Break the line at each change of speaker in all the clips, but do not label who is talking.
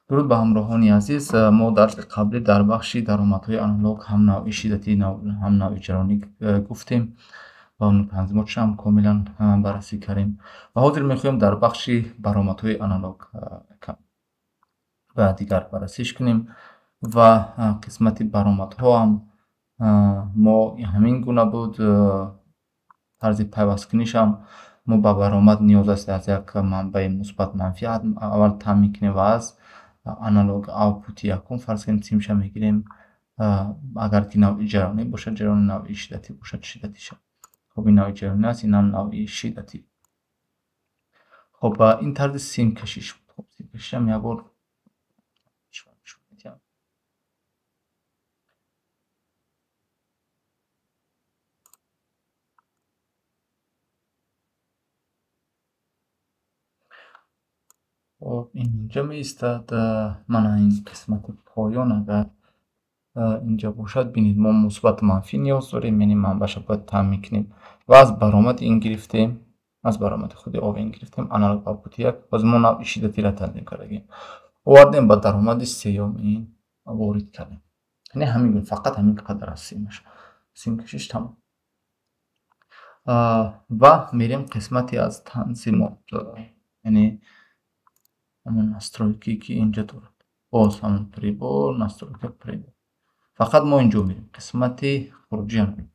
Дуруд ба ҳамроҳони азиз. Мо дарси қаблӣ дар бахши даромадҳои аналог ҳам навъи шиддатӣ, ҳам навъи ҷараёнӣ гуфтем ва танзимотшам комилан баррасӣ кардем. Ва ҳозир мехоҳем дар бахши баромадҳои аналог ва дигар баррасиш кунем ва қисмати баромадҳо ҳам мо ҳамин гуна буд. Тарзи пайвасткунишам мо ба баромад ниёз аст аз як манбаи мусбат манфӣ аввал таъмин кунем ва аз аналог аутпути якум фарз кунем симша мегирем, агар ки навъи ҷараёнӣ бошад ҷараёни, навъи шиддатӣ бошад шиддатиша. Хоб, ин навъи ҷараёнӣ аст, инам навъи шиддатӣ. Хоб, ин тарзи симкашиш буд. Хоб, симкашишам як бор нишон медиҳам. Хоб, инҷа меистад. Мана ин қисмати поён агар инҷа бошад, бинед, мо мусбату манфӣ ниёз дорем, яъне манбаъша бояд таъмин кунем ва аз баромади ин гирифтем, аз баромади худи ОВН гирифтем аналог аутпути як, боз мо навъи шиддатиро танзим кардагем, овардем ба даромади сеюм ин ворид кардем. Яъне ҳамин гуна, фақат ҳамин қадар аст симаш, симкашиш тамом. Ва мерем қисмати аз танзимот, яъне ҳамон настройки ки инҷа дорад, боз ҳамон прибор, настройка прибор. Фақат мо инҷо мерем қисмати хуруҷи аналог.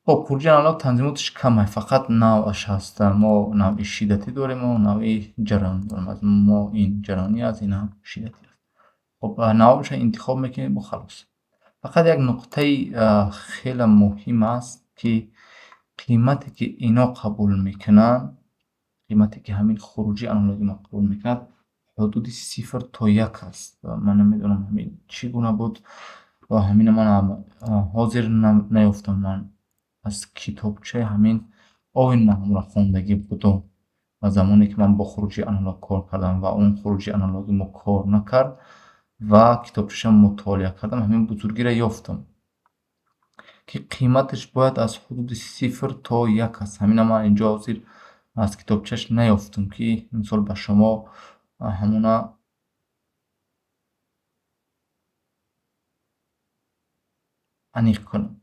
Хоб, хуруҷи аналог танзимоташ камай, фақат навъаш ҳаст. Мо навъи шиддатӣ дорем ва навъи ҷараёнӣ дорем. Аз мо ин ҷараёнӣ аст, ин ҳам шиддатӣ аст. Хоб, навъша интихоб мекунем ва халос. Фақат як нуқтаи хеле муҳим аст, ки қимате ки ино қабул мекунанд, қимате ки ҳамин хуруҷи аналоги мо қабул мекунад, ҳудуди 0 то 1 аст. Ман намедонам ҳамин чӣ гуна буд ва ҳамина ман ҳозир наёфтам. Ман аз китобчаи ҳамин ОВН ман ҳамро хондагӣ будум ва замоне ки ман бо хуруҷи аналог кор кардам ва он хуруҷи аналоги мо кор накард ва китобчашам мутолиа кардам, ҳамин бузургиро ёфтам, ки қиматаш бояд аз ҳудуди 0 то 1 аст. Ҳамина ман инҷо ҳозир аз китобчаш наёфтам, ки мисол ба шумо ҳамуна аниқ кунам.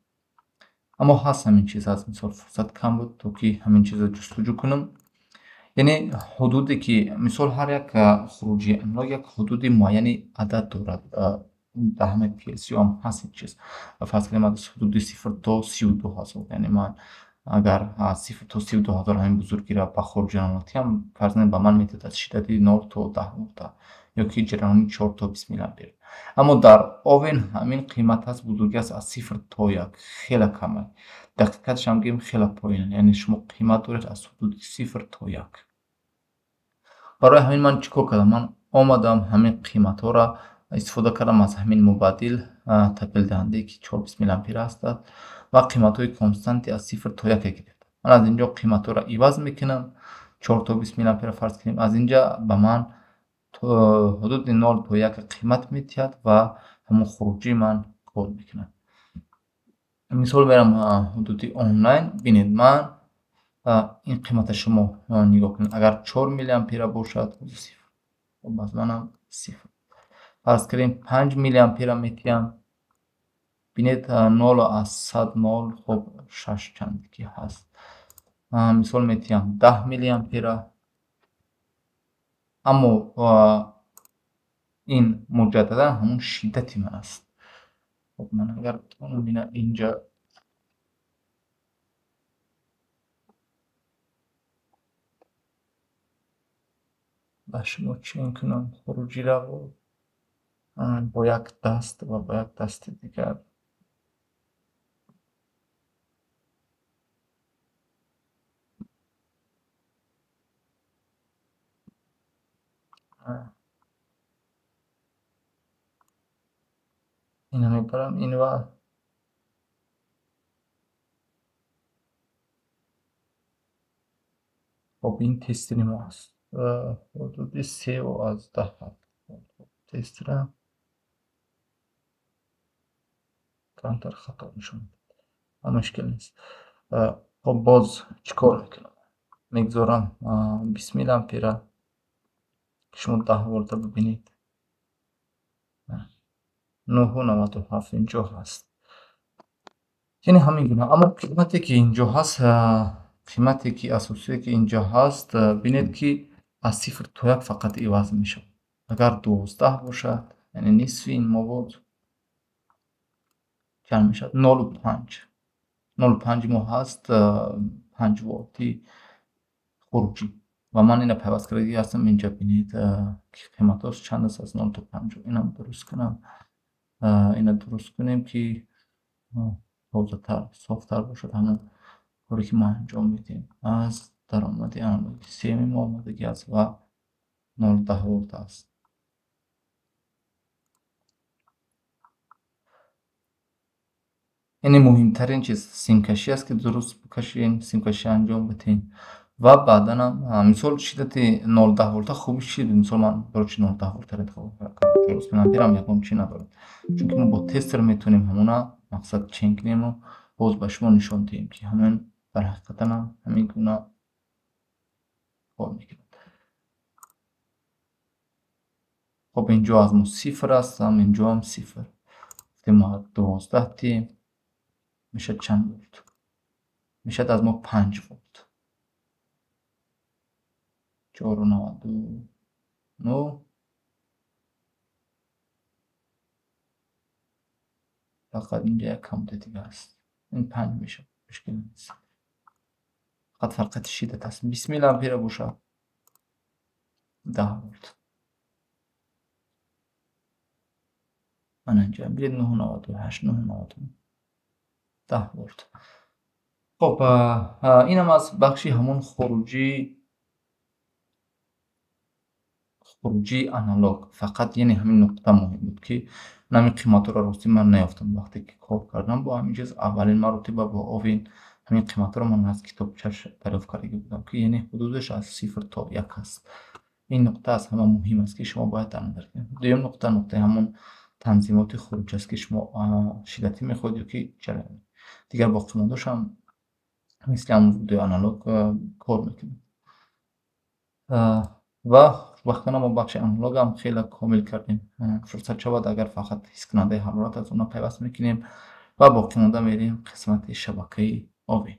Аммо ҳаст ҳамин чиз ҳаст, мисол фурсат кам буд то ки ҳамин чизро ҷустуҷӯ кунам. Яъне ҳудуде ки мисол ҳар як хуруҷи аналог як ҳудуди муайяни адад дорад. Дар ҳамаи PLC ҳам ҳаст ин чиз. Фарз кунем аз ҳудуди 0 то 32 ҳазор, яъне ман агар аз 0 то 32 ҳазор ҳамин бузургиро ба хуруҷи аналог диҳам, фарз кунем ба ман метавонад аз шиддати 0 то 10 волта ё ки ҷараёни 4 то 20 миллиампер. Аммо дар ОВН ҳамин қимат ҳаст, бузургӣ аст аз 0 то 1, хеле камай. Дақиқаташ ҳам гӯем хеле поён, яъне шумо қимат доред аз ҳудуди 0 то 1. Барои ҳамин ман чӣ кор кардам? Ман омадам ҳамин қиматҳоро истифода кардам аз ҳамин мубаддил табдилдиҳандае ки 4-20 миллиампер ҳастад ва қиматҳои константи аз 0 то 1 гирифтам. Ман аз инҷо қиматҳоро иваз мекунам, 4 то 20 миллиампер фарз кунем, аз инҷа ба ман ҳудуди 0 то 1 қимат медиҳад ва ҳамон хуруҷии ман кор мекунад. Мисол мерам ҳудуди онлайн, бинед ман ин қимата шумо нигоҳ кунед. Агар 4 миллиампера бошад, 0. Хоб, аз манам 0. Фарз кунем 5 миллиампера метиҳам. Бинед 0 аз 100 0, хоб 6 чанд ки ҳаст. Мисол метиҳам 10 миллиампера. Аммо ин муҷаддадан ҳамон шиддати ман аст. Хоб, ман агар битавонам ина инҷа ба шумо чен кунам хуруҷиро бо як даст ва бо як дасти дигар. Ина мебарам ин ва хоб, ин тестери мо аст. Ҳудуди 3,7. Тестера камтар хато нишон медиҳад, аммо мушкил нест. Хоб, боз чӣ кор мекунам? Мегузорам 20 миллиампера, ки шумо 10 волта бибинед. 9,97 инҷо ҳаст. Яъне ҳамин гуна. Аммо қимате ки инҷо ҳаст, қимате ки асосие ки инҷо ҳаст, бинед ки аз 0 то 1 фақат иваз мешавад. Агар 12 бошад, яъне нисфи ин мовод чанд мешавад? 0,5. 0,5 мо ҳаст 5 волти хуруҷӣ. Ва ман ина пайваст кардагӣ ҳастам. Инҷа бинед ки қиматҳош чанд аст аз 0 то 5. Инам дуруст кунам. Ина дуруст кунем ки тозатар, софтар бошад ҳамон коре ки мо анҷом медиҳем. Аз даромади аналоги семи мо омодагӣ аст ва 0,10 волт аст. Яъне муҳимтарин чиз симкашӣ аст ки дуруст бикашем, симкашӣ анҷом бидиҳем. Ва баъдан ҳам мисол шиддати 0,10 волта хубиш чи? Мисол ман барои чи 0,10 волтаро интихоб кардам? Дуруст амперам ягон чи надорад. Чунки мо бо тестер метавонем ҳамона мақсад чен кунему боз ба шумо нишон диҳем ки ҳамин дар ҳақиқатан ҳам ҳамин гуна кор мекунад. Хоб инҷо аз мо 0 аст, ҳам инҷо ҳам 0. Гуфтем мо 12 тием, мешавад чанд волт? Мешавад аз мо 5 волт. 4,99. Фақат инҷа як камоти дига аст. Ин 5 мешавад, мушкил нест. Фақат фарқияти шиддат аст. 20 миллиампера бошад 10 волт. Мана инҷа бинед 9,98, 9,99, 10 волт. Хоб, инам аз бахши ҳамон хуруҷии аналог. Фақат яъне ҳамин нуқта муҳим буд ки ҳамин қиматҳоро ростӣ ман наёфтам вақте ки кор кардам бо ҳамин чиз. Аввалин маротиба бо овин ҳамин қиматҳоро ман аз китобчаш дарёфт карда будам ки яъне ҳудудаш аз 0 то 1 аст. Ин нуқта аз ҳама муҳим аст ки шумо бояд дар назар гиред. Дуюм нуқта, нуқтаи ҳамон танзимоти хуруҷ аст ки шумо шиддатӣ мехоҳед ё ки ҷараёнӣ. Дигар боқимондааш ҳам мисли ҳамон вурудии аналог кор мекунад. Ва хушбахтона мо бахши аналог ҳам хеле комил кардем. Фурсат шавад агар фақат ҳискунандаи ҳарорат аз она пайваст мекунем ва боқимонда мерем қисмати шабакаи овин.